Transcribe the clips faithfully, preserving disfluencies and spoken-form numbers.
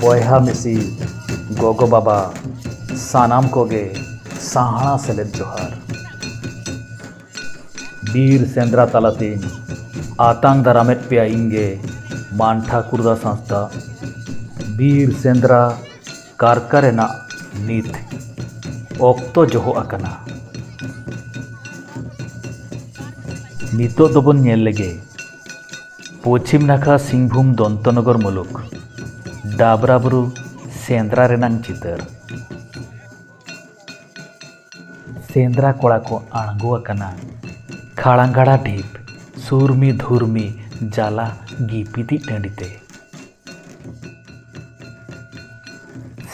ᱵᱚᱭᱦᱟ ᱢᱤᱥᱤ, ᱜᱚᱜᱚ ᱵᱟᱵᱟ, ᱥᱟᱱᱟᱢ ᱠᱚᱜᱮ ᱥᱟᱦᱟᱲᱟ ᱥᱮᱞᱮᱫ ᱡᱚᱦᱟᱨ᱾ ᱵᱤᱨ ᱥᱮᱸᱫᱽᱨᱟ ᱛᱟᱞᱟᱛᱮᱧ ᱟᱛᱟᱝ ᱫᱟᱨᱟᱢᱮᱫ ᱯᱮᱭᱟ ᱤᱧ ᱜᱮ ᱢᱟᱱ ᱴᱷᱟᱹᱠᱩᱨ ᱫᱟᱥ ᱦᱟᱸᱥᱫᱟ᱾ ᱵᱤᱨ ᱥᱮᱸᱫᱽᱨᱟ ᱠᱟᱨᱠᱟ ᱨᱮᱱᱟᱜ ᱱᱤᱛ ᱚᱠᱛᱚ ᱡᱚᱦᱚᱜ ᱟᱠᱟᱱᱟ᱾ ᱱᱤᱛᱚᱜ ᱫᱚᱵᱚᱱ ᱧᱮᱞ ᱞᱮᱜᱮ ᱯᱚᱪᱷᱤᱢ ᱱᱟᱠᱷᱟ ᱥᱤᱝᱵᱷᱩᱢ ᱫᱚᱱᱛᱚᱱᱚᱜᱚᱨ ᱢᱩᱞᱩᱠ ᱰᱟᱵᱨᱟ ᱵᱩᱨᱩ ᱥᱮᱸᱫᱽᱨᱟ ᱨᱮᱱᱟᱝ ᱪᱤᱛᱟᱹᱨ᱾ ᱥᱮᱸᱫᱽᱨᱟ ᱠᱚᱲᱟ ᱠᱚ ᱟᱬᱜᱚ ᱟᱠᱟᱱᱟ ᱠᱷᱟᱲᱟᱝᱜᱟᱲᱟ ᱰᱷᱤᱯ ᱥᱩᱨᱢᱤ ᱫᱷᱩᱨᱢᱤ ᱡᱟᱞᱟ ᱜᱤᱯᱤᱛᱤᱡ ᱴᱟᱺᱰᱤ ᱛᱮ᱾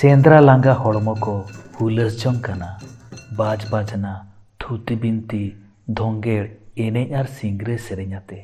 ᱥᱮᱸᱫᱽᱨᱟ ᱞᱟᱸᱜᱟ ᱦᱚᱲᱢᱚ ᱠᱚ ᱦᱩᱞᱟᱹᱥ ᱡᱚᱝ ᱠᱟᱱᱟ ᱵᱟᱡᱽ ᱵᱟᱡᱽᱱᱟ, ᱛᱷᱩᱛᱤ ᱵᱤᱱᱛᱤ, ᱫᱷᱚᱝᱜᱮᱲ ᱮᱱᱮᱡ ᱟᱨ ᱥᱤᱝᱨᱟᱹᱭ ᱥᱮᱨᱮᱧ ᱟᱛᱮ᱾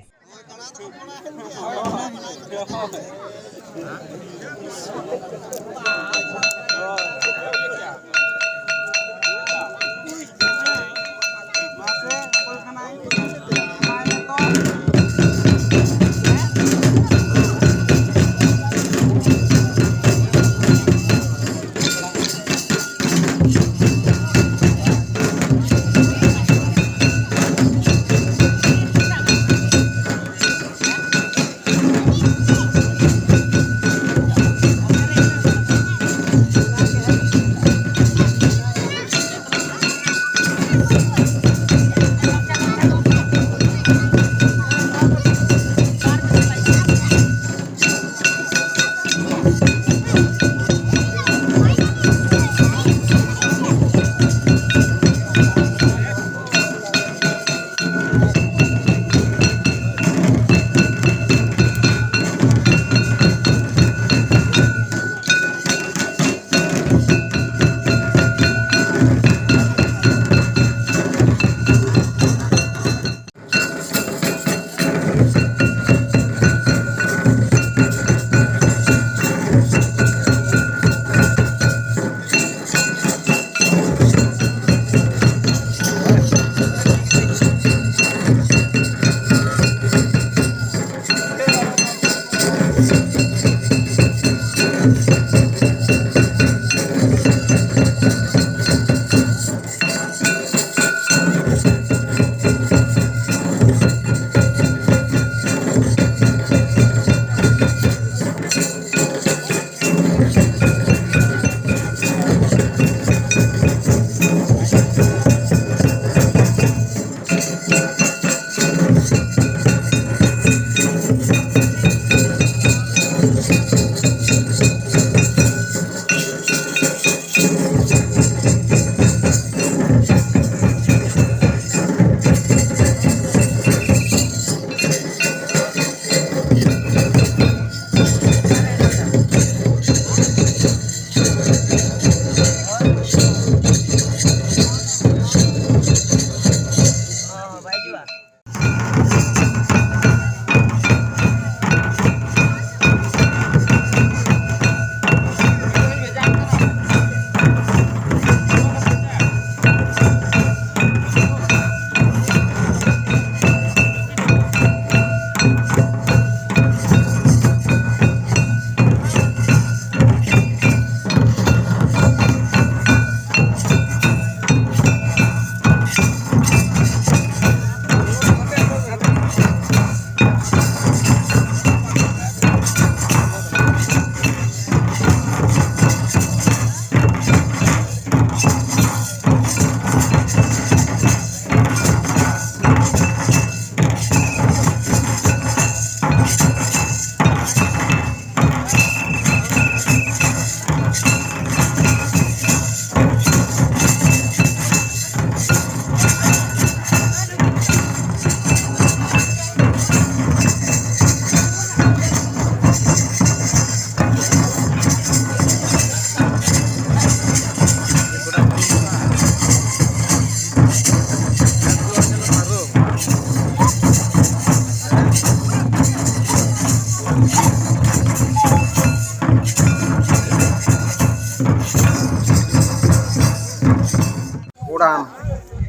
ᱵᱚᱲᱟᱢ᱾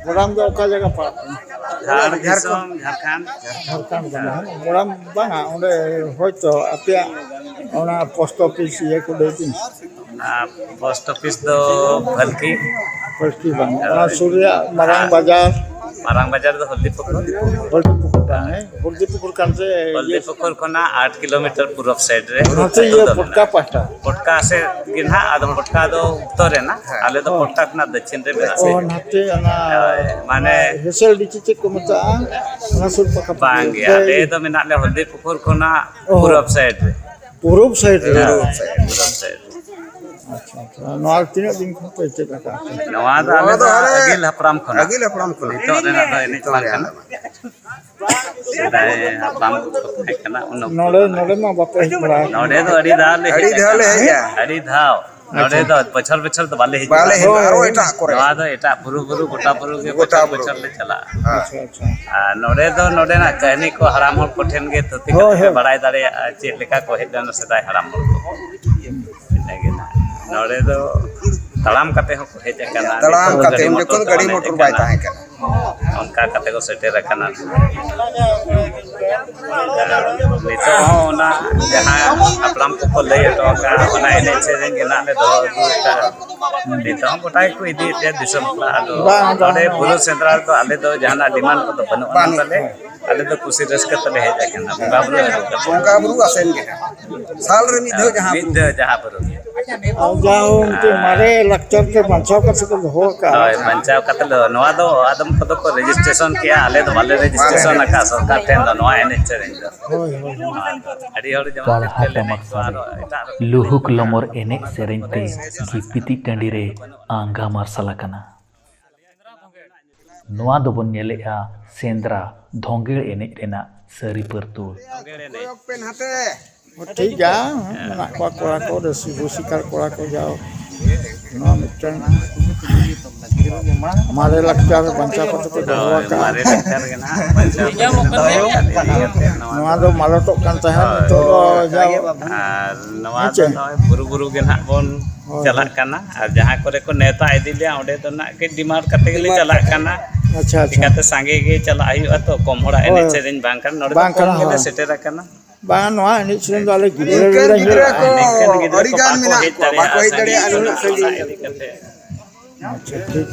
ᱵᱚᱲᱟᱢ ᱫᱚ ᱚᱠᱟ ᱡᱟᱭᱜᱟ ᱯᱟᱲᱟᱜ ᱠᱟᱱᱟ? ᱡᱷᱟᱲ ᱫᱤᱥᱚᱢ, ᱡᱷᱟᱲᱠᱷᱚᱸᱰ᱾ ᱡᱷᱟᱲᱠᱷᱚᱸᱰ ᱠᱟᱱᱟ᱾ ᱵᱚᱲᱟᱢ ᱵᱟᱝᱟ, ᱚᱸᱰᱮ ᱦᱳᱭᱛᱳ ᱟᱯᱮᱭᱟᱜ ᱚᱱᱟ ᱯᱳᱥᱴ ᱚᱯᱷᱤᱥ ᱤᱭᱟᱹ ᱠᱚ ᱞᱟᱹᱭ ᱵᱤᱱ᱾ ᱟᱨ ᱯᱳᱥᱴ ᱚᱯᱷᱤᱥ ᱫᱚ ᱵᱷᱟᱞᱠᱤ᱾ ᱵᱷᱟᱞᱠᱤ ᱵᱟᱝ, ᱚᱱᱟ ᱥᱩᱨ ᱨᱮᱭᱟᱜ ᱢᱟᱨᱟᱝ ᱵᱟᱡᱟᱨ᱾ ᱢᱟᱨᱟᱝ ᱵᱟᱡᱟᱨ ᱫᱚ ᱦᱚᱞᱫᱤ ᱯᱩᱠᱷᱩᱨ᱾ ᱦᱚᱞᱫᱤ ᱯᱩᱠᱷᱩᱨ ᱵᱟᱝ, ᱦᱮᱸ? ᱦᱚᱞᱫᱤ ᱯᱩᱠᱷᱩᱨ ᱠᱟᱱ ᱥᱮ ᱦᱚᱞᱫᱤ ᱤᱭᱟᱹ ᱯᱩᱠᱷᱩᱨ ᱠᱷᱚᱱᱟᱜ ᱟᱴ ᱠᱤᱞᱳᱢᱤᱴᱟᱨ ᱯᱩᱨᱩᱵ ᱥᱟᱭᱤᱰ ᱨᱮ ᱱᱚᱛᱮ ᱟᱹᱛᱩ ᱤᱭᱟᱹ ᱫᱚ ᱯᱚᱴᱠᱟ ᱢᱮᱱᱟᱜᱼᱟ᱾ ᱯᱟᱦᱴᱟ᱾ ᱯᱚᱴᱠᱟ ᱥᱮᱫ ᱜᱮ ᱱᱟᱦᱟᱜ, ᱟᱫᱚ ᱯᱚᱴᱠᱟ ᱫᱚ ᱩᱛᱛᱚᱨ ᱨᱮ ᱱᱟᱜ, ᱟᱞᱮ ᱫᱚ ᱚ᱾ ᱯᱚᱴᱠᱟ ᱠᱷᱚᱱᱟᱜ ᱫᱚᱠᱠᱷᱤᱱ ᱨᱮ ᱢᱮᱱᱟᱜ ᱚ, ᱞᱮᱭᱟ᱾ ᱱᱟᱛᱮ ᱚᱱᱟ ᱦᱳᱭ, ᱢᱟᱱᱮ ᱦᱮᱸᱥᱮᱞ ᱰᱤᱪᱤ ᱪᱮᱫ ᱠᱚ ᱢᱮᱛᱟᱜᱼᱟ? ᱚᱱᱟ ᱥᱩᱨ ᱯᱟᱠᱟ ᱯᱟᱠᱤ᱾ ᱵᱟᱝ ᱜᱮ, ᱟᱞᱮ ᱫᱚ ᱢᱮᱱᱟᱜ ᱞᱮᱭᱟ ᱦᱚᱞᱫᱤ ᱯᱩᱠᱷᱩᱨ ᱠᱷᱚᱱᱟᱜ ᱚ᱾ ᱯᱩᱨᱩᱵ ᱥᱟᱭᱤᱰ ᱨᱮ᱾ ᱯᱩᱨᱩᱵ ᱥᱟᱭᱤᱰ ᱨᱮ᱾ ᱦᱮᱸ, ᱯᱩᱨᱩᱵ ᱥᱟᱭᱤᱰ, ᱯᱩᱨᱩᱵ ᱥᱟᱭᱤᱰ ᱨᱮ᱾ ᱟᱪᱪᱷᱟ, ᱟᱪᱪᱷᱟ᱾ ᱱᱚᱣᱟ ᱛᱤᱱᱟᱹᱜ ᱫᱤᱱ ᱠᱷᱚᱱ ᱯᱮ ᱪᱮᱫ ᱟᱠᱟᱫ ᱛᱮ? ᱱᱚᱣᱟ ᱫᱚ ᱱᱚᱣᱟ ᱟᱞᱮ ᱫᱚ ᱫᱚ ᱦᱟᱱᱮ ᱟᱹᱜᱤᱞ ᱦᱟᱯᱲᱟᱢ ᱠᱷᱚᱱᱟᱜ᱾ ᱟᱹᱜᱤᱞ ᱦᱟᱯᱲᱟᱢ ᱠᱷᱚᱱᱟᱜ᱾ ᱱᱤᱛᱚᱜ ᱨᱮᱱᱟᱜ ᱫᱚ ᱮᱱᱮᱡ ᱱᱤᱛᱚᱜ ᱵᱟᱝ ᱨᱮᱱᱟᱜ ᱠᱟᱱᱟ᱾ ᱫᱚ ᱵᱟᱝ᱾ ᱥᱮᱫᱟᱭ ᱦᱟᱯᱲᱟᱢ ᱠᱚᱠᱚ ᱛᱟᱦᱮᱸ ᱠᱟᱱᱟ, ᱩᱱ ᱚᱠᱛᱚ ᱱᱚᱰᱮ, ᱠᱷᱚᱱᱟᱜ᱾ ᱱᱚᱰᱮ ᱢᱟ ᱵᱟᱯᱮ ᱦᱮᱡ ᱵᱟᱲᱟ ᱟᱠᱟᱱᱟ᱾ ᱱᱚᱰᱮ ᱫᱚ ᱟᱹᱰᱤ ᱫᱷᱟᱣ ᱞᱮ ᱦᱮᱡ ᱟᱹᱰᱤ ᱫᱷᱟᱣ ᱟᱠᱟᱱᱟ᱾ ᱞᱮ ᱦᱮᱡᱼᱟ᱾ ᱟᱹᱰᱤ ᱫᱷᱟᱣ᱾ ᱱᱚᱰᱮ ᱟᱪᱪᱷᱟ᱾ ᱫᱚ ᱵᱚᱪᱷᱚᱨ ᱵᱚᱪᱷᱚᱨ ᱫᱚ ᱵᱟᱞᱮ ᱦᱤᱡᱩᱜᱼᱟ᱾ ᱵᱟᱞᱮ ᱦᱤᱡᱩᱜᱼᱟ, ᱟᱨᱚ ᱮᱴᱟᱜ ᱠᱚᱨᱮ᱾ ᱱᱚᱣᱟ ᱫᱚ ᱮᱴᱟᱜ ᱵᱩᱨᱩ, ᱵᱩᱨᱩ, ᱜᱚᱴᱟ ᱵᱩᱨᱩ ᱜᱮ ᱜᱚᱴᱟ ᱵᱚᱪᱷᱚᱨ ᱵᱩᱨᱩ᱾ ᱵᱚᱪᱷᱚᱨ ᱞᱮ ᱪᱟᱞᱟᱜᱼᱟ᱾ ᱦᱮᱸ᱾ ᱟᱪᱪᱷᱟ, ᱟᱪᱪᱷᱟ᱾ ᱟᱨ ᱱᱚᱰᱮ ᱫᱚ ᱱᱚᱰᱮᱱᱟᱜ ᱠᱟᱹᱦᱱᱤ ᱠᱚ ᱦᱟᱲᱟᱢ ᱦᱚᱲ ᱠᱚᱴᱷᱮᱱ ᱜᱮ ᱛᱷᱩᱛᱤ ᱦᱳᱭ, ᱠᱟᱛᱮ ᱯᱮ ᱦᱳᱭ᱾ ᱵᱟᱲᱟᱭ ᱫᱟᱲᱮᱭᱟᱜᱼᱟ, ᱪᱮᱫ ᱞᱮᱠᱟ ᱠᱚ ᱦᱮᱡ ᱞᱮᱱᱟ ᱥᱮᱫᱟᱭ ᱦᱟᱲᱟᱢ ᱦᱚᱲ ᱠᱚ᱾ ᱤᱱᱟᱹᱜᱮ ᱱᱟᱜ᱾ ᱱᱚᱰᱮ ᱫᱚ ᱛᱟᱲᱟᱢ ᱠᱟᱛᱮ ᱦᱚᱸᱠᱚ ᱦᱮᱡ ᱟᱠᱟᱱᱟ᱾ ᱛᱟᱲᱟᱢ ᱱᱤᱛᱚᱜ ᱫᱚ ᱠᱟᱛᱮ, ᱜᱟᱹᱰᱤ ᱡᱚᱠᱷᱚᱱ ᱢᱚᱴᱚᱨ ᱫᱚ ᱜᱟᱹᱰᱤ ᱵᱟᱝ ᱢᱚᱴᱚᱨ ᱦᱮᱡ ᱵᱟᱭ ᱟᱠᱟᱱᱟ᱾ ᱛᱟᱦᱮᱸ ᱠᱟᱱᱟ᱾ ᱚᱱᱠᱟ ᱠᱟᱛᱮ ᱠᱚ ᱥᱮᱴᱮᱨ ᱟᱠᱟᱱᱟ᱾ ᱱᱤᱛᱚᱜ ᱦᱚᱸ ᱚᱱᱟ ᱡᱟᱦᱟᱸ ᱦᱟᱯᱲᱟᱢ ᱠᱚᱠᱚ ᱞᱟᱹᱭ ᱦᱚᱴᱚ ᱟᱠᱟᱫ, ᱚᱱᱟ ᱮᱱᱮᱡ ᱥᱮᱨᱮᱧ ᱜᱮ ᱱᱟᱜ ᱞᱮ ᱫᱚᱦᱚ ᱟᱹᱜᱩ ᱟᱠᱟᱫᱼᱟ᱾ ᱱᱤᱛᱚᱜ ᱦᱚᱸ ᱜᱚᱴᱟ ᱜᱮᱠᱚ ᱤᱫᱤᱭᱮᱫ ᱜᱮᱭᱟ ᱫᱤᱥᱚᱢ ᱠᱷᱚᱱᱟᱜ᱾ ᱟᱫᱚ ᱵᱟᱝ, ᱵᱟᱝ, ᱱᱚᱰᱮ ᱵᱟᱝ᱾ ᱵᱩᱨᱩ ᱥᱮᱸᱫᱽᱨᱟ ᱨᱮᱫᱚ ᱟᱞᱮ ᱫᱚ ᱡᱟᱦᱟᱱᱟᱜ ᱰᱤᱢᱟᱱᱰ ᱠᱚᱫᱚ ᱵᱟᱹᱱᱩᱜ ᱟᱱᱟᱝ ᱵᱟᱹᱱᱩᱜ᱾ ᱛᱟᱞᱮ᱾ ᱟᱞᱮ ᱫᱚ ᱠᱩᱥᱤ ᱨᱟᱹᱥᱠᱟᱹ ᱛᱮᱞᱮ ᱦᱮᱡ ᱟᱠᱟᱱᱟ, ᱵᱚᱸᱜᱟ ᱵᱩᱨᱩ ᱟᱹᱜᱩ ᱠᱟᱛᱮ᱾ ᱵᱚᱸᱜᱟ ᱵᱩᱨᱩ ᱟᱥᱮᱱ ᱜᱮ ᱱᱟᱦᱟᱜ᱾ ᱥᱟᱞ ᱨᱮ ᱢᱤᱫ ᱫᱷᱟᱣ ᱡᱟᱦᱟᱸ ᱢᱤᱫ ᱵᱩᱨᱩ᱾ ᱫᱷᱟᱣ ᱡᱟᱦᱟᱸ ᱵᱩᱨᱩ ᱜᱮ᱾ ᱟᱨ ᱡᱟᱦᱟᱸ ᱩᱱᱠᱩ ᱢᱟᱨᱮ ᱞᱟᱠᱪᱟᱨ ᱛᱮ ᱵᱟᱧᱪᱟᱣ ᱠᱟᱛᱮ ᱠᱚ ᱫᱚᱦᱚ ᱟᱠᱟᱫᱼᱟ᱾ ᱦᱳᱭ, ᱵᱟᱧᱪᱟᱣ ᱠᱟᱛᱮ ᱞᱮ, ᱱᱚᱣᱟ ᱫᱚ ᱟᱫᱚᱢ ᱠᱚᱫᱚ ᱠᱚ ᱨᱮᱡᱤᱥᱴᱨᱮᱥᱚᱱ ᱠᱮᱜᱼᱟ, ᱟᱞᱮ ᱫᱚ ᱵᱟᱞᱮ ᱨᱮᱡᱤᱥᱴᱨᱮᱥᱚᱱ ᱟᱠᱟᱫᱼᱟ ᱥᱚᱨᱠᱟᱨ ᱴᱷᱮᱱ ᱫᱚ ᱱᱚᱣᱟ ᱮᱱᱮᱡ ᱥᱮᱨᱮᱧ ᱫᱚ᱾ ᱦᱳᱭ, ᱦᱳᱭ, ᱦᱳᱭ᱾ ᱟᱹᱰᱤ ᱦᱚᱲ ᱡᱮᱢᱚᱱ ᱯᱟᱲᱦᱟ ᱪᱟᱹᱨᱠᱟᱹᱞ ᱮᱱᱮᱡ ᱴᱟᱢᱟᱠ ᱠᱚ ᱥᱟᱰᱮ, ᱟᱨᱚ ᱮᱴᱟᱜ ᱨᱚᱠᱚᱢ ᱞᱩᱦᱩᱠ ᱞᱚᱢᱚᱨ ᱮᱱᱮᱡ ᱥᱮᱨᱮᱧ ᱛᱮ ᱜᱤᱯᱤᱛᱤᱡ ᱴᱟᱺᱰᱤ ᱨᱮ ᱟᱸᱜᱟ ᱢᱟᱨᱥᱟᱞ ᱟᱠᱟᱱᱟ᱾ ᱱᱚᱣᱟ ᱫᱚᱵᱚᱱ ᱧᱮᱞᱮᱜᱼᱟ ᱥᱮᱸᱫᱽᱨᱟ ᱫᱷᱚᱸᱜᱮᱲ ᱮᱱᱮᱡ ᱨᱮᱱᱟᱜ ᱥᱟᱹᱨᱤ ᱯᱟᱹᱨᱛᱩᱞ᱾ ᱠᱚᱭᱚᱜ ᱯᱮ ᱱᱟᱛᱮ᱾ ᱴᱷᱤᱠ ᱜᱮᱭᱟ, ᱢᱮᱱᱟᱜ ᱠᱚᱣᱟ ᱠᱚᱲᱟ ᱠᱚ, ᱨᱟᱹᱥᱤ ᱨᱩᱥᱤᱠᱟᱨ ᱠᱚᱲᱟ ᱠᱚ ᱡᱟᱣ᱾ ᱱᱚᱣᱟ ᱢᱤᱫᱴᱟᱝ ᱢᱟᱨᱮ ᱞᱟᱠᱪᱟᱨ ᱵᱟᱧᱪᱟᱣ ᱠᱟᱛᱮ ᱠᱚ ᱫᱚᱦᱚ ᱦᱳᱭ, ᱟᱠᱟᱫᱼᱟ᱾ ᱢᱟᱨᱮ ᱞᱟᱠᱪᱟᱨ ᱜᱮ ᱱᱟᱦᱟᱜ ᱵᱟᱧᱪᱟᱣ ᱠᱟᱛᱮ ᱠᱚ ᱫᱚᱦᱚ ᱟᱠᱟᱫ ᱤᱫᱤ ᱠᱟᱛᱮ ᱱᱚᱣᱟ ᱱᱚᱣᱟ ᱫᱚ ᱢᱟᱞᱚᱴᱚᱜ ᱠᱟᱱ ᱛᱟᱦᱮᱸᱫ, ᱦᱳᱭ᱾ ᱱᱤᱛᱚᱜ ᱫᱚ ᱡᱟ ᱟᱨ ᱱᱚᱣᱟ ᱦᱮᱸ ᱫᱚ ᱪᱮ? ᱱᱚᱜᱼᱚᱭ ᱵᱩᱨᱩ ᱵᱩᱨᱩ ᱜᱮ ᱱᱟᱦᱟᱜ ᱵᱚᱱ ᱦᱳᱭ᱾ ᱪᱟᱞᱟᱜ ᱠᱟᱱᱟ, ᱟᱨ ᱡᱟᱦᱟᱸ ᱠᱚᱨᱮ ᱠᱚ ᱱᱮᱣᱛᱟ ᱤᱫᱤ ᱞᱮᱭᱟ, ᱚᱸᱰᱮ ᱫᱚ ᱱᱟᱦᱟᱜ ᱠᱟᱹᱡ demand ᱠᱟᱛᱮ ᱜᱮᱞᱮ ᱪᱟᱞᱟᱜ ᱠᱟᱱᱟ᱾ ᱟᱪᱪᱷᱟ, ᱟᱪᱪᱷᱟ᱾ ᱪᱤᱠᱟᱹᱛᱮ ᱥᱟᱸᱜᱮ ᱜᱮ ᱪᱟᱞᱟᱜ ᱦᱩᱭᱩᱜᱼᱟ ᱛᱚ, ᱠᱚᱢ ᱦᱚᱲᱟᱜ ᱮᱱᱮᱡ ᱦᱳᱭ᱾ ᱥᱮᱨᱮᱧ ᱵᱟᱝ ᱠᱟᱱᱟ, ᱱᱚᱰᱮ ᱫᱚ ᱵᱟᱝ ᱠᱚᱢ ᱠᱟᱱᱟ, ᱜᱮᱞᱮ ᱦᱳᱭ᱾ ᱥᱮᱴᱮᱨ ᱟᱠᱟᱱᱟ᱾ ᱵᱟᱝ, ᱱᱚᱣᱟ ᱮᱱᱮᱡ ᱥᱮᱨᱮᱧ ᱫᱚ ᱟᱞᱮ ᱜᱤᱫᱽᱨᱟᱹ ᱱᱤᱝᱠᱟᱹᱱ ᱨᱮᱞᱮ ᱜᱤᱫᱽᱨᱟᱹ ᱧᱮᱞᱟ᱾ ᱠᱚ ᱱᱤᱝᱠᱟᱹᱱ ᱜᱤᱫᱽᱨᱟᱹ ᱟᱹᱰᱤ ᱠᱚ ᱜᱟᱱ ᱵᱟᱠᱚ ᱢᱮᱱᱟᱜ ᱦᱮᱡ ᱠᱚᱣᱟ, ᱵᱟᱠᱚ ᱫᱟᱲᱮᱭᱟᱜᱼᱟ, ᱦᱮᱡ ᱥᱟᱺᱜᱤᱧ ᱫᱟᱲᱮᱭᱟᱜᱼᱟ ᱥᱟᱺᱜᱤᱧ ᱩᱱᱟᱹᱜ ᱠᱷᱚᱱᱟᱜ ᱥᱟᱺᱜᱤᱧ᱾ ᱤᱫᱤ ᱠᱟᱛᱮ᱾ ᱟᱪᱪᱷᱟ, ᱴᱷᱤᱠ᱾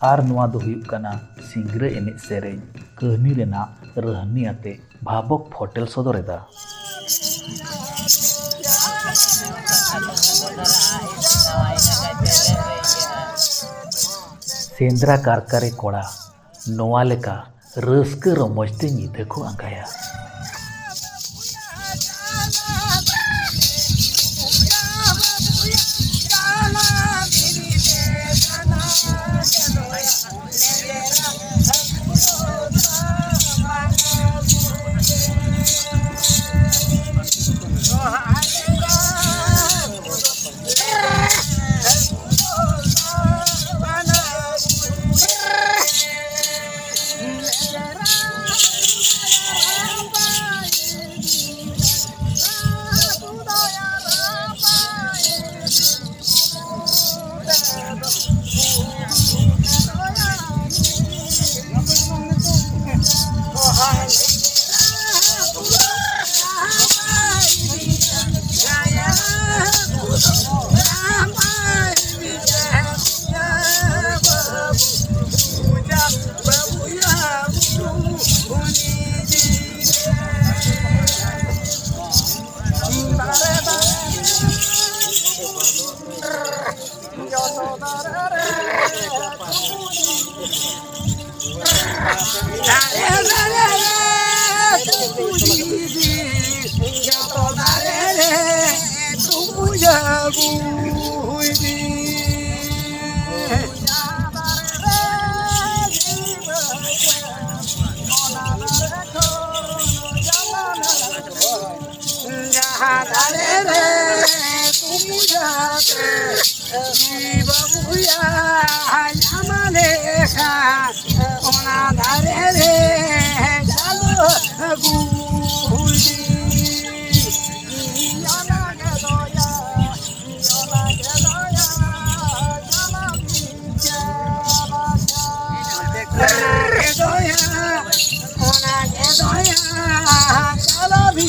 ᱟᱨ ᱱᱚᱣᱟ ᱫᱚ ᱦᱩᱭᱩᱜ ᱠᱟᱱᱟ ᱥᱤᱝᱨᱟᱹ ᱮᱱᱮᱡ ᱥᱮᱨᱮᱧ ᱠᱟᱹᱦᱱᱤ ᱨᱮᱱᱟᱜ ᱨᱟᱹᱦᱱᱤ ᱟᱛᱮ ᱵᱷᱟᱵᱚᱠ ᱯᱷᱚᱴᱮᱞ ᱥᱚᱫᱚᱨ ᱮᱫᱟ᱾ ᱥᱮᱸᱫᱽᱨᱟ ᱠᱟᱨᱠᱟᱨᱮ ᱠᱚᱲᱟ, ᱱᱚᱣᱟ ᱞᱮᱠᱟ ᱨᱟᱹᱥᱠᱟᱹ ᱨᱚᱢᱚᱡᱽ ᱛᱮ ᱧᱤᱫᱟᱹ ᱠᱚ ᱟᱸᱜᱟᱭᱟ᱾ ᱡᱟᱦᱟᱸ ᱫᱟᱨᱮ ᱨᱮ ᱛᱩᱢᱵᱩᱡᱟᱛᱮ ᱡᱤᱣᱤ ᱵᱟᱹᱵᱩᱭᱟ ᱧᱟᱢ ᱞᱮᱠᱷᱟᱱ, ᱚᱱᱟ ᱫᱟᱨᱮ ᱨᱮ ᱪᱟᱞᱚ ᱟᱹᱜᱩᱭ ᱢᱮ᱾ ᱚᱱᱟ ᱜᱮ ᱫᱚᱭᱟ, ᱚᱱᱟ ᱜᱮ ᱫᱚᱭᱟ, ᱪᱟᱞᱟᱣ ᱢᱮ᱾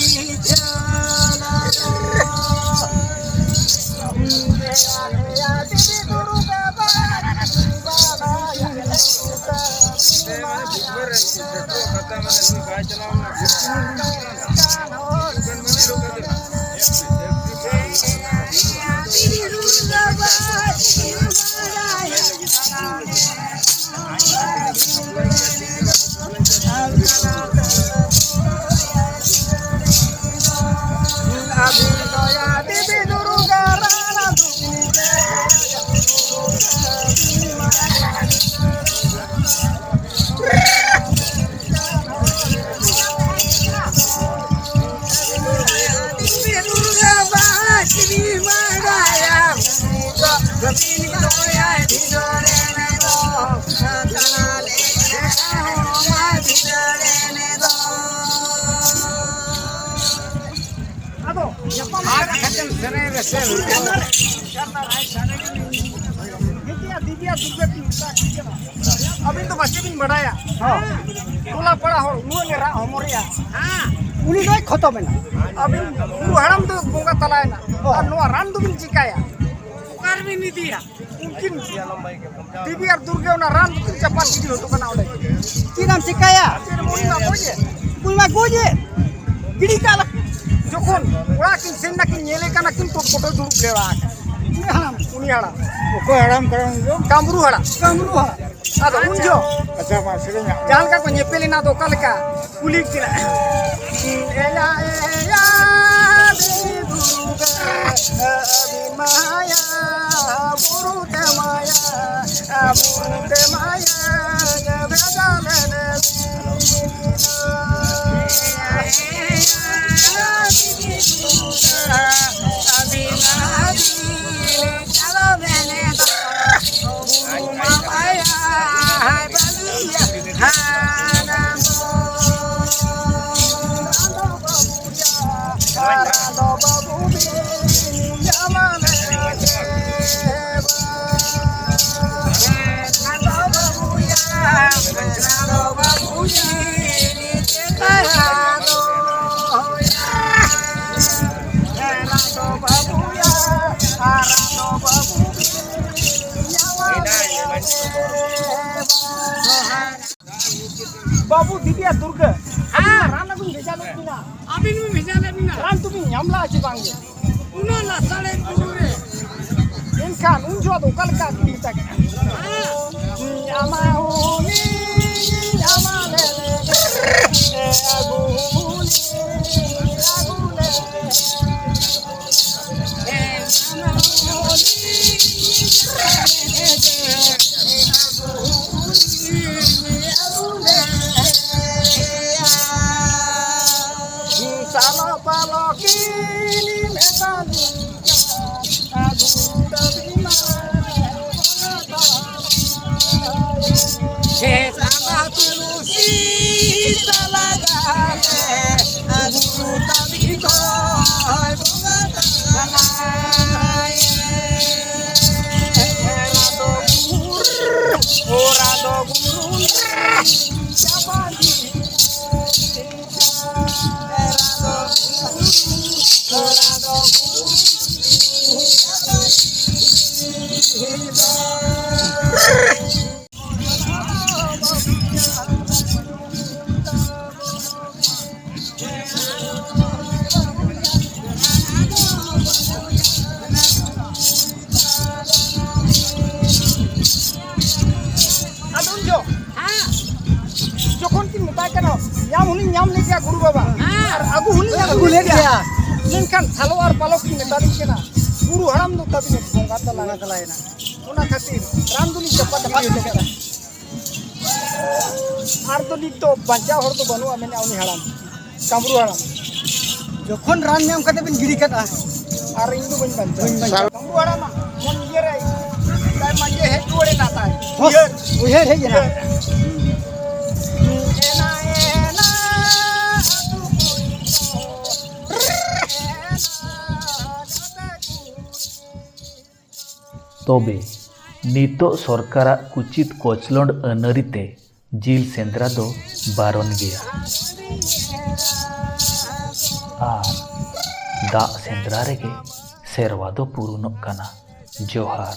ᱟᱫᱚ ᱧᱟᱯᱟᱢ ᱟᱨ ᱠᱟᱛᱮ ᱠᱷᱟᱱ ᱥᱮᱨᱮᱧ ᱨᱮ ᱥᱮ ᱫᱤᱵᱤᱭᱟ, ᱫᱤᱵᱤᱭᱟ ᱫᱩᱨᱜᱟᱹ ᱠᱤᱱ ᱢᱮᱛᱟ ᱠᱤᱱ ᱠᱟᱱᱟ᱾ ᱟᱹᱵᱤᱱ ᱫᱚ ᱵᱟᱪᱮ ᱵᱤᱱ ᱵᱟᱰᱟᱭᱟ᱾ ᱦᱚᱸ᱾ ᱴᱚᱞᱟ ᱯᱟᱲᱟ ᱦᱚᱲ ᱩᱱᱟᱹᱜ ᱜᱮ ᱨᱟᱜ ᱦᱚᱢᱚᱨᱮᱭᱟ᱾ ᱩᱱᱤ ᱫᱚᱭ ᱠᱷᱚᱛᱚᱢ ᱮᱱᱟ᱾ ᱟᱹᱵᱤᱱ ᱵᱩᱨᱩ ᱦᱟᱲᱟᱢ ᱫᱚ ᱵᱚᱸᱜᱟ ᱛᱟᱞᱟᱭᱮᱱᱟ᱾ ᱦᱚᱸ᱾ ᱟᱨ ᱱᱚᱣᱟ ᱨᱟᱱ ᱫᱚᱵᱤᱱ ᱪᱤᱠᱟᱹᱭᱟ? ᱚᱠᱟ ᱨᱮᱵᱤᱱ ᱤᱫᱤᱭᱟ? ᱩᱱᱠᱤᱱ ᱫᱮᱵᱤ ᱟᱨ ᱫᱩᱨᱜᱟᱹ ᱚᱱᱟ ᱨᱟᱱ ᱫᱚᱠᱤᱱ ᱪᱟᱯᱟᱫ ᱜᱤᱰᱤ ᱦᱚᱴᱚ ᱠᱟᱱᱟ ᱚᱸᱰᱮ᱾ ᱪᱮᱫ ᱮᱢ ᱪᱤᱠᱟᱹᱭᱟ? ᱪᱮᱫ ᱮᱢ ᱩᱭᱩᱝᱟ? ᱜᱚᱡᱮ᱾ ᱩᱱᱤ ᱢᱟ ᱜᱚᱡᱮ᱾ ᱜᱤᱰᱤ ᱠᱟᱜ ᱞᱮ᱾ ᱡᱚᱠᱷᱚᱱ ᱚᱲᱟᱜ ᱠᱤᱱ ᱥᱮᱱ ᱱᱟᱠᱤᱱ, ᱧᱮᱞᱮ ᱠᱟᱱᱟ ᱠᱤᱱ ᱛᱚ ᱯᱷᱳᱴᱳ ᱫᱩᱲᱩᱵ ᱞᱮᱣᱟ ᱟᱠᱟᱱᱟ᱾ ᱩᱱᱤ ᱦᱟᱲᱟᱢ, ᱩᱱᱤ ᱦᱟᱲᱟᱢ᱾ ᱚᱠᱚᱭ ᱦᱟᱲᱟᱢ ᱠᱟᱱᱟ ᱩᱱᱤ ᱫᱚ? ᱠᱟᱢᱨᱩ ᱦᱟᱲᱟᱢ᱾ ᱠᱟᱢᱨᱩ ᱦᱟᱲᱟᱢ᱾ ᱟᱫᱚ ᱩᱱ ᱡᱚᱦᱚᱜ ᱟᱪᱪᱷᱟ, ᱢᱟ ᱥᱮᱨᱮᱧ ᱟᱜ ᱢᱮ᱾ ᱡᱟᱦᱟᱸ ᱞᱮᱠᱟ ᱠᱚ ᱧᱮᱯᱮᱞ ᱮᱱᱟ, ᱟᱫᱚ ᱚᱠᱟ ᱞᱮᱠᱟ? ᱠᱩᱞᱤ ᱠᱤᱱᱟ᱾ ᱮᱭᱟ, ᱮᱭᱟ, ᱫᱮᱵᱤ ᱫᱩᱨᱜᱟ, ᱟᱹᱰᱤ ᱢᱟᱭᱟ, ᱵᱩᱨᱩ ᱛᱮ ᱢᱟᱭᱟ, ᱵᱩᱨᱩ ᱛᱮ ᱢᱟᱭᱟ, ᱵᱷᱮᱡᱟ ᱞᱮᱫᱮ᱾ ᱵᱟᱹᱵᱩ ᱫᱮᱵᱤᱭᱟ ᱫᱩᱨᱜᱟᱹ, ᱦᱮᱸ᱾ ᱨᱟᱱ ᱟᱹᱜᱩᱧ ᱵᱷᱮᱡᱟ ᱞᱮᱫ ᱵᱤᱱᱟ᱾ ᱟᱹᱵᱤᱱ ᱵᱤᱱ ᱵᱷᱮᱡᱟ ᱞᱮᱫ ᱵᱤᱱᱟ᱾ ᱨᱟᱱ ᱫᱚᱵᱤᱱ ᱧᱟᱢ ᱞᱮᱜᱼᱟ ᱪᱮ ᱵᱟᱝ ᱜᱮ? ᱩᱱᱟᱹᱜ ᱞᱟᱥᱟᱲᱦᱮᱫ ᱵᱩᱨᱩ ᱨᱮ᱾ ᱮᱱᱠᱷᱟᱱ ᱩᱱ ᱡᱚᱦᱚᱜ ᱫᱚ ᱚᱠᱟ ᱞᱮᱠᱟ ᱠᱚ ᱢᱮᱛᱟ ᱠᱮᱫᱟ? ᱦᱮᱸ᱾ ᱧᱟᱢᱟ ᱦᱩᱱᱤ, ᱧᱟᱢᱟ ᱞᱮ, ᱟᱹᱜᱩ ᱦᱩᱱᱤ, ᱟᱹᱜᱩ ᱞᱮ᱾ ᱦᱚᱸᱞᱤᱧ ᱧᱟᱢ ᱞᱮᱫ ᱜᱮᱭᱟ ᱜᱩᱨᱩ ᱵᱟᱵᱟ, ᱟᱨ ᱟᱹᱜᱩ ᱦᱚᱸᱞᱤᱧ ᱟᱹᱜᱩ ᱟᱹᱜᱩ ᱞᱮᱫ ᱞᱮᱫ ᱜᱮᱭᱟ᱾ ᱜᱮᱭᱟ᱾ ᱢᱮᱱᱠᱷᱟᱱ ᱥᱟᱞᱚ ᱟᱨ ᱯᱟᱞᱚᱠ ᱠᱤᱱ ᱢᱮᱛᱟᱞᱤᱧ ᱠᱟᱱᱟ, ᱜᱩᱨᱩ ᱦᱟᱲᱟᱢ ᱫᱚ ᱛᱟᱹᱵᱤᱱ ᱵᱚᱸᱜᱟ ᱛᱟᱞᱟᱭᱮᱱᱟ᱾ ᱚᱱᱟ ᱠᱷᱟᱹᱛᱤᱨ ᱨᱟᱱ ᱫᱚᱞᱤᱧ ᱪᱟᱯᱟᱫ ᱪᱟᱯᱟᱫ ᱠᱮᱫᱟ᱾ ᱟᱨ ᱫᱚ ᱱᱤᱛ ᱫᱚ ᱵᱟᱧᱪᱟᱣ ᱦᱚᱲ ᱫᱚ ᱵᱟᱹᱱᱩᱜᱼᱟ, ᱢᱮᱱᱟ ᱩᱱᱤ ᱦᱟᱲᱟᱢ, ᱠᱟᱢᱨᱩ ᱦᱟᱲᱟᱢ᱾ ᱡᱚᱠᱷᱚᱱ ᱨᱟᱱ ᱧᱟᱢ ᱠᱟᱛᱮ ᱵᱤᱱ ᱜᱤᱰᱤ ᱠᱟᱫᱼᱟ᱾ ᱟᱨ ᱤᱧ ᱫᱚ ᱵᱟᱹᱧ ᱵᱟᱧᱪᱟᱣᱟ᱾ ᱵᱟᱹᱧ ᱵᱟᱧᱪᱟᱣᱟ᱾ ᱠᱟᱢᱨᱩ ᱦᱟᱲᱟᱢᱟᱜ ᱢᱚᱱ ᱤᱭᱟᱹ ᱨᱮ, ᱛᱟᱭ ᱢᱟᱡᱮ ᱦᱮᱡ ᱨᱩᱣᱟᱹᱲ ᱮᱱᱟ ᱛᱟᱭ᱾ ᱦᱳᱭ, ᱩᱭᱦᱟᱹᱨ᱾ ᱩᱭᱦᱟᱹᱨ ᱦᱮᱡ ᱮᱱᱟ᱾ ᱮᱱᱟ, ᱮᱱᱟ, ᱟᱹᱛᱩ ᱠᱩᱲᱤ ᱠᱚ᱾ ᱛᱚᱵᱮ ᱱᱤᱛᱚᱜ ᱥᱚᱨᱠᱟᱨᱟᱜ ᱠᱩᱪᱤᱛ ᱠᱚᱪᱞᱚᱱ ᱟᱹᱱᱟᱹᱨᱤ ᱛᱮ ᱡᱤᱞ ᱥᱮᱸᱫᱽᱨᱟ ᱫᱚ ᱵᱟᱨᱚᱱ ᱜᱮᱭᱟ᱾ ᱟᱨ ᱫᱟᱜ ᱥᱮᱸᱫᱽᱨᱟ ᱨᱮᱜᱮ ᱥᱮᱨᱣᱟ ᱫᱚ ᱯᱩᱨᱩᱱᱚᱜ ᱠᱟᱱᱟ᱾ ᱡᱚᱦᱟᱨ᱾